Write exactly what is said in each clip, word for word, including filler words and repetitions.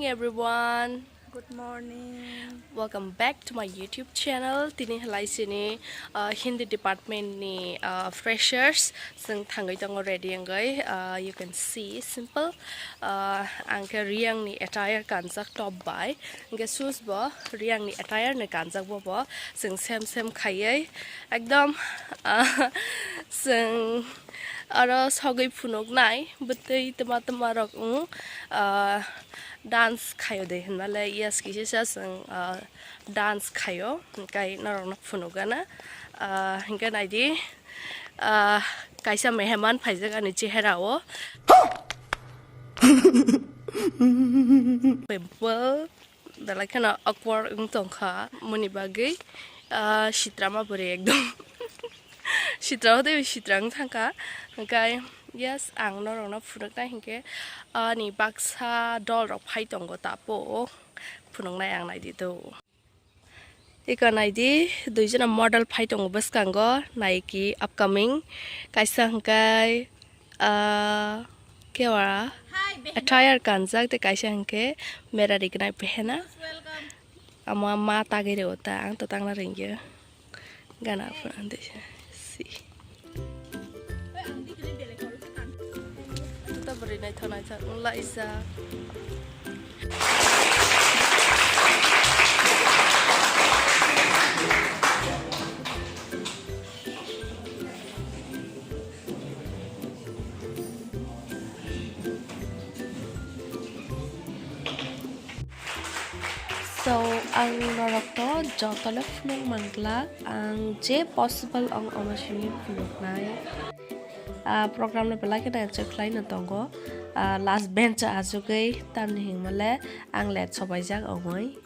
Everyone. Good morning. Welcome back to my YouTube channel. Tini halai sini, uh, Hindi department ni, uh, freshers. Sing thangai tongo ready angoi. Uh, you can see simple. Uh, angke Riang ni attire kanjak top bai. Angke shoes bo Riang ni attire ni kanjak bo bo. Sing same same khaiye. Ekdom, uh, sing Aro sogwi phunuknai bwtwi twma twma rok wng, ah, dance khaio de hinmale yes kisa sa chwng, ah, dance khaio, hwnkhe norokno phunukgana, ah, hwnkhe naidi, ah, kaisa meheman phaijak ani cheherao. Pimple. Belai kheno awkward wng tongkha, moni bagwi, ah, sitrama bwrwi ekdom. Sitrama tei sitrang thangkha, hwnkhe, yes, ang norokno phunuknai hinkhe, ani baksa dolrok phai tongo tapo, phunuknai ang naidi do. Iko naidi, duijona model phai tongo bwskango, naiki upcoming, kaisa hwnkhe, ah, kewara attire kanjak tei kaisa hwnkhe mera rignai pehena. Ama ma tagwi rw ta, ang to tangna ringya. Gana phone ande si. Tuta bwrwi naithok naithok wng laijak. So, ang norokno jotono phunuk manglak, ang je possible ang omo simi phunuknai. Ah, program no belai kheno enjoy khlaino tongo. Ah, last bench o achugwi tamni hingmale ang late sobaijak ongoi.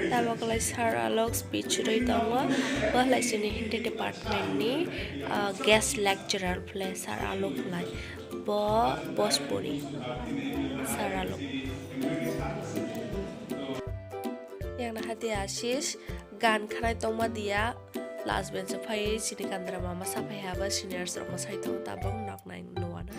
Tabok lai Sir Alok speech rwi tongo. Bo lai chini Hindi department ni, ah, guest lecturer phle Sir Alok lai. Bo Bhojpuri Sir Alok. Yang naha dia Ashish gan khanai tongma dia. Last bench o phai chini kandra mama saphai ha ba seniors rok mwsai tongo tabok nok nai nuana.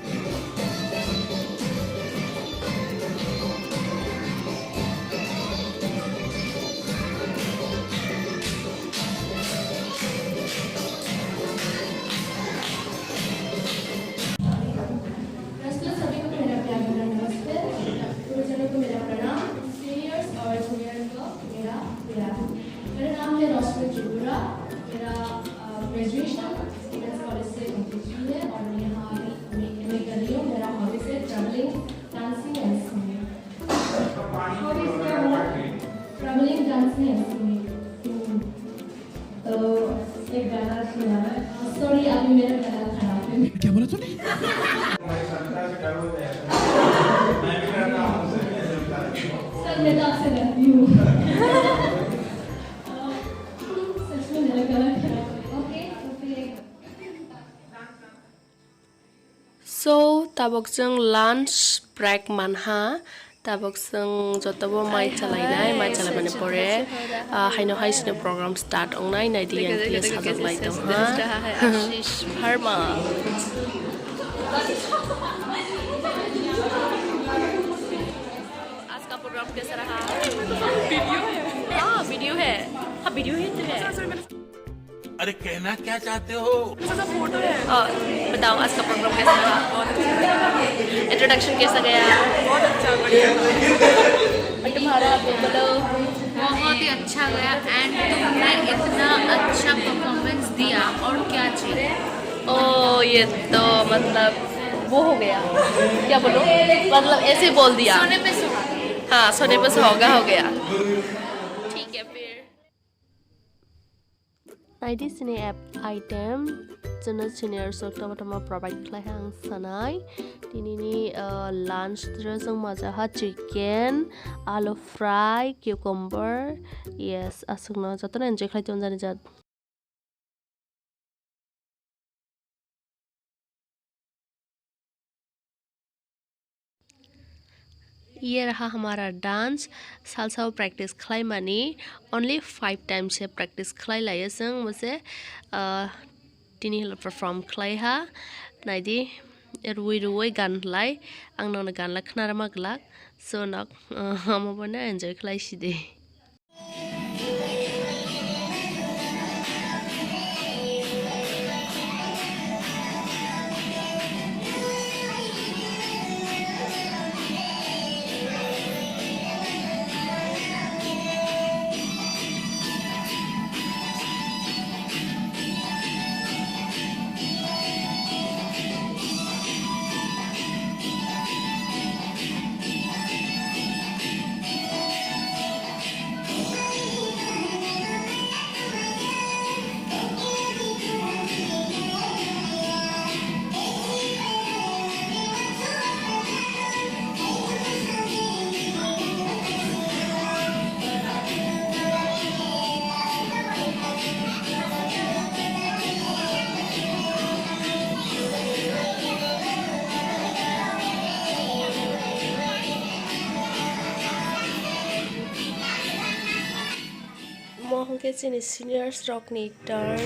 Rashmi Tripura, mera naam hai Rashmi Tripura, mera, uh, graduation Women's College se complete hui hai aur main yahan main M A kar rahi hu. Mera hobbies hai travelling, dancing and singing. Hobbies kya hua? Travelling, dancing and singing. Hmm. तो एक गाना सुना। Sorry, अभी मेरा गला खराब है। क्या बोला तूने? सर, मैं तो आपसे डरती हूँ। सच में मेरा गला खराब है। Okay, तो फिर एक So, tabok chwng lunch break manha. Tabok chwng jotobo mai chalainai, mai chalaimani pore, ah, haino hai sini program start ongnai, naidi yang tini sajak lai tongha. Ashish Verma. आज का प्रोग्राम कैसा रहा? वीडियो है। हाँ, वीडियो है। हाँ, वीडियो है तो है। अरे, कहना क्या चाहते हो? अच्छा सा फोटो है। और बताओ, आज का प्रोग्राम कैसा रहा? बहुत अच्छा। इंट्रोडक्शन कैसा गया? बहुत अच्छा, बढ़िया। और तुम्हारा, आप बोलो। बहुत ही अच्छा गया and तुमने इतना अच्छा परफॉर्मेंस दिया, और क्या चाहिए? ओ, ये तो मतलब वो हो गया, क्या बोलो, मतलब ऐसे ही बोल दिया। सोने पे सुहागा। हाँ, सोने पे सुहागा हो गया। ठीक है फिर। Naidi sini app item, chwngno senior sok tamo tamo provide khlai ang sanai. Tinini, uh, lunch dressing maja ha chicken, alu fry, cucumber. Yes, aswkno jotono enjoy khlai tonjani jat. Ye raha hamara dance, salsa o practice khlai mani, only five times se practice khlai lai chwng, mose, ah, tini hwlai perform khlai ha, naidi, rwi rwi gan lai, ang nono gan lai khna rwma glak, so nok, ah, omo bono enjoy khlai sidi. Mo hwnkhe chini seniors rokni turn.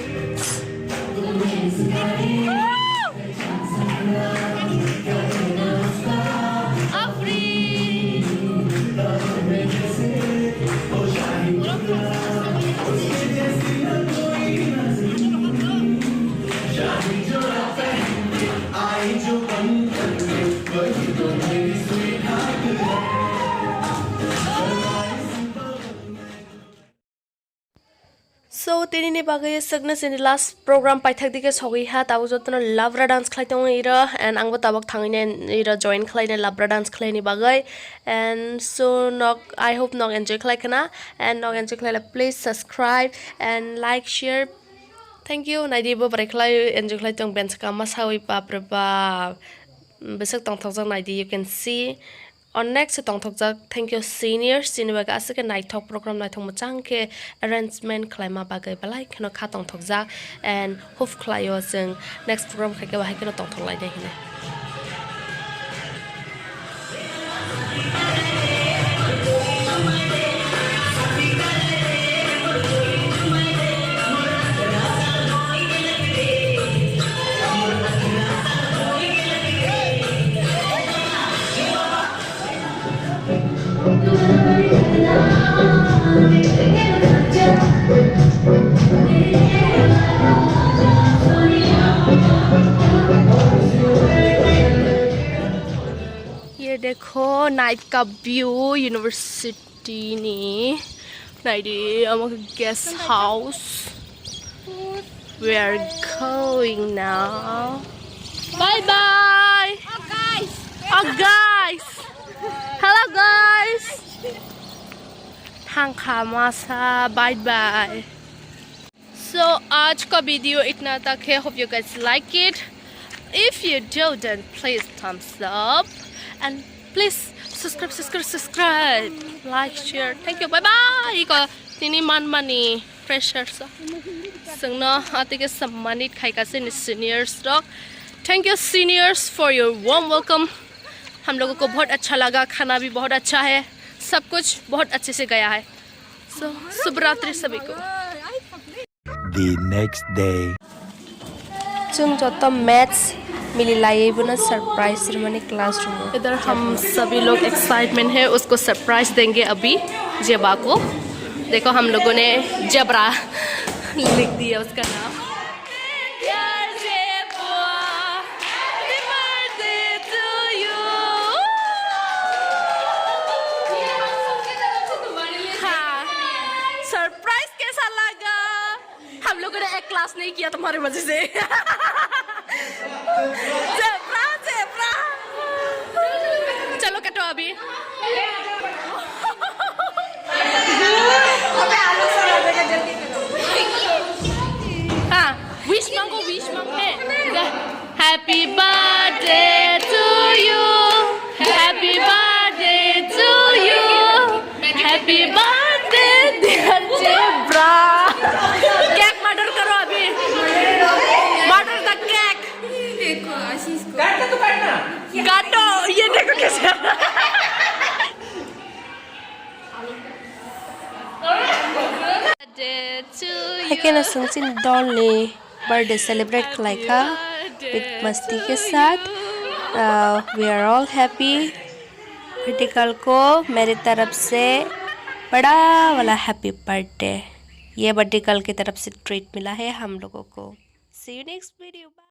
So, tini ni bagwi swkna chini last program paithak dike sogwi ha, tabuk jotono labra dance khlai tongo iro, and angbo tabuk thangwi nai iro join khlai nai labra dance khlai ni bagwi, and so nok, I hope nok enjoy khlai khna, and nok enjoy khlai le please subscribe and like, share. Thank you, naidi bo bwrwi khlai enjoy khlai tong bench kama sawi bapre bap, bwswk tongthokjak naidi, you can see. On next tongthokjak, thank you seniors, chini bagwi aswk khe naithok program, naithok mwchang khe arrangement khlaima bagwi belai kheno kha tongthokjak, and hope khlaio chwng next program khaikhe bahai kheno tongthok lainai hinwi. Ye dekho, night ka view, university ni. Naidi, omo khe guest house. We are going now. Bye bye. Oh, guys. Oh, guys. Hello, guys. Thangkha masa. Bye bye. So, आज का video इतना तक है। Hope you guys like it. If you do, then please thumbs up and please subscribe, subscribe, subscribe, like, share. Thank you. Bye bye. Iko tini man mani pressure sa. Sengno atike sammanit khai kase ni seniors rok. Thank you seniors for your warm welcome. हम लोगों को बहुत अच्छा लगा, खाना भी बहुत अच्छा है, सब कुछ बहुत अच्छे से गया है। So, शुभ रात्रि सभी को। The next day. Chwng joto match mili laiwi bono surprise rwmani classroom o. इधर हम सभी लोग excitement है, उसको surprise देंगे अभी जेबा को। देखो, हम लोगों ने जेबरा लिख दिया उसका नाम। यार जेबा, happy birthday to you। हाँ, surprise कैसा लगा? हम लोगों ने एक class नहीं किया तुम्हारी वजह से। Zebra, zebra. चलो कटो अभी। हाँ, wish मांगो, wish मांगो। Happy birthday to you, happy birthday to you, happy birthday dear zebra। Cake murder करो अभी, murder the cake। देखो आशीष को। काटो, ये देखो कैसे। Kena sungchin dol ni birthday celebrate khlai kha with masti ke sath. Uh, we are all happy. Birthday girl ko mere taraf se bada wala happy birthday. Ye birthday girl ke taraf se treat mila hai hum logo ko. See you next video. Bye.